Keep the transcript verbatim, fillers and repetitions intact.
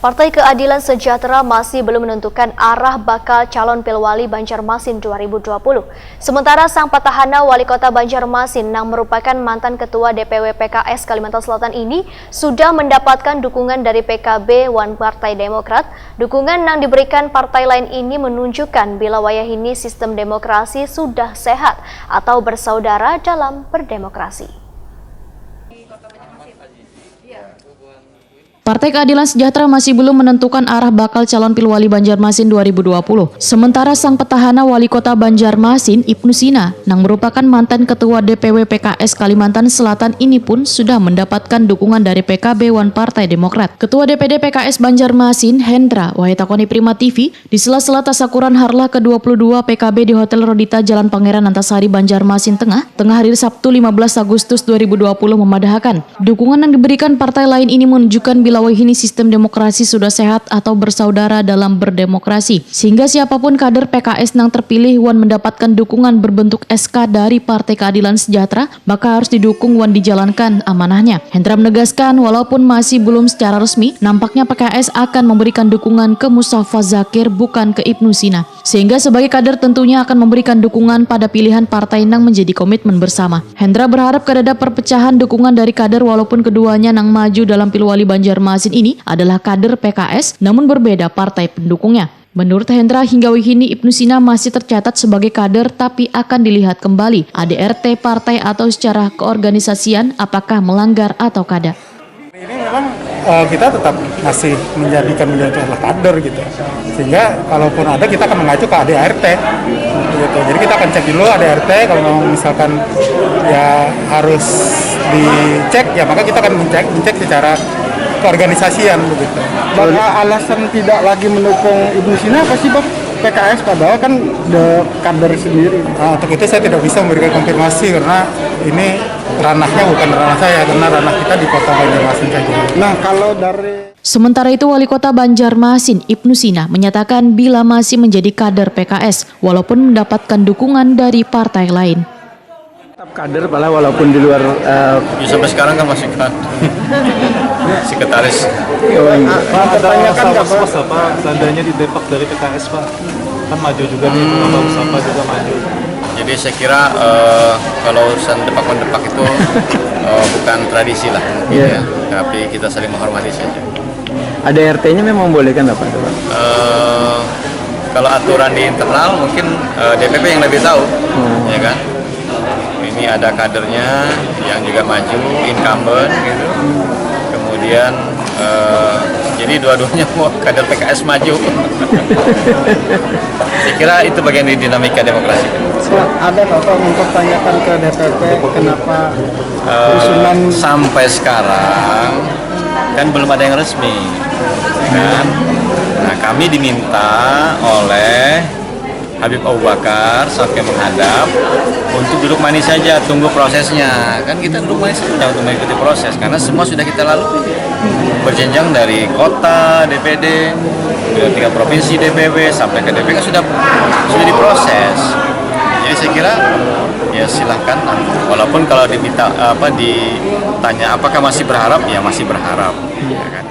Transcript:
Partai Keadilan Sejahtera masih belum menentukan arah bakal calon Pilwali Banjarmasin dua ribu dua puluh. Sementara sang petahana Wali Kota Banjarmasin nang merupakan mantan Ketua D P W P K S Kalimantan Selatan ini sudah mendapatkan dukungan dari P K B wan Partai Demokrat. Dukungan nang diberikan partai lain ini menunjukkan bila wayahini sistem demokrasi sudah sehat atau bersaudara dalam berdemokrasi. Partai Keadilan Sejahtera masih belum menentukan arah bakal calon Pilwali Banjarmasin dua ribu dua puluh. Sementara sang petahana Wali Kota Banjarmasin, Ibnu Sina, nang merupakan mantan Ketua D P W P K S Kalimantan Selatan ini pun sudah mendapatkan dukungan dari P K B wan Partai Demokrat. Ketua D P D P K S Banjarmasin, Hendra, wahai takoni Prima T V, di sela-sela tasakuran harlah kedua puluh dua P K B di Hotel Rodita, Jalan Pangeran Antasari, Banjarmasin Tengah, tengah hari Sabtu lima belas Agustus dua ribu dua puluh memadahakan, dukungan yang diberikan partai lain ini menunjukkan bila wayahini sistem demokrasi sudah sehat atau bersaudara dalam berdemokrasi, sehingga siapapun kader P K S nang terpilih wan mendapatkan dukungan berbentuk S K dari Partai Keadilan Sejahtera, maka harus didukung wan dijalankan amanahnya. Hendra menegaskan, walaupun masih belum secara resmi, nampaknya P K S akan memberikan dukungan ke Mustafa Zakir, bukan ke Ibnu Sina. Sehingga sebagai kader tentunya akan memberikan dukungan pada pilihan partai nang menjadi komitmen bersama. Hendra berharap kadada perpecahan dukungan dari kader, walaupun keduanya nang maju dalam Pilwali Banjarmasin ini adalah kader P K S, namun berbeda partai pendukungnya. Menurut Hendra, hingga wayahini Ibnu Sina masih tercatat sebagai kader, tapi akan dilihat kembali A D R T partai atau secara keorganisasian apakah melanggar atau kada. Ini memang, eh, kita tetap masih menjadikan beliau itu adalah kader gitu. Sehingga kalaupun ada, kita akan mengacu ke A D A R T gitu. Jadi kita akan cek dulu A D A R T, kalau memang misalkan ya harus dicek, ya maka kita akan mencek, mencek secara keorganisasian begitu. Bang, alasan tidak lagi mendukung Ibnu Sina apa sih, Bang? P K S padahal kan the kader sendiri. Ah, untuk itu saya tidak bisa memberikan konfirmasi karena ini ranahnya bukan ranah saya, karena ranah kita di Kota Banjarmasin saja. Nah, kalau dari Sementara itu, Wali Kota Banjarmasin, Ibnu Sina, menyatakan bila masih menjadi kader P K S, walaupun mendapatkan dukungan dari partai lain. Tetap kader, pala, walaupun di luar, eh, Ya, sampai sekarang kan masih kader. Sekretaris. Oh, iya. Pak, ada pertanyaan, Pak, apa? Seandainya didepak dari P K S, Pak, kan maju juga nih, Bapak Mustafa juga maju. Jadi saya kira, eh, kalau urusan depak mendepak itu, eh, bukan tradisi lah mungkin, Iya. ya. Tapi kita saling menghormati saja. A D A R T-nya memang boleh kan, Pak? Eh, kalau aturan di internal mungkin, eh, D P P yang lebih tahu, Hmm. ya kan? Ini ada kadernya yang juga maju, incumbent gitu. Kemudian, eh, jadi dua-duanya mau kader P K S maju. Saya kira itu bagian dari dinamika demokrasi. Pak, ada nggak, Pak, mempertanyakan ke D P P kenapa Eh, usulan sampai sekarang kan belum ada yang resmi, ya kan? Nah, kami diminta oleh Habib Abu Bakar sampai menghadap untuk duduk manis saja, tunggu prosesnya. Kan kita duduk manis saja untuk mengikuti proses, karena semua sudah kita lalui. Berjenjang dari kota, D P D, kemudian tingkat provinsi, D P W, sampai ke D P kan sudah, sudah diproses. Jadi saya kira, ya, silahkan lah. Walaupun kalau diminta, apa, ditanya apakah masih berharap, ya masih berharap. Ya kan?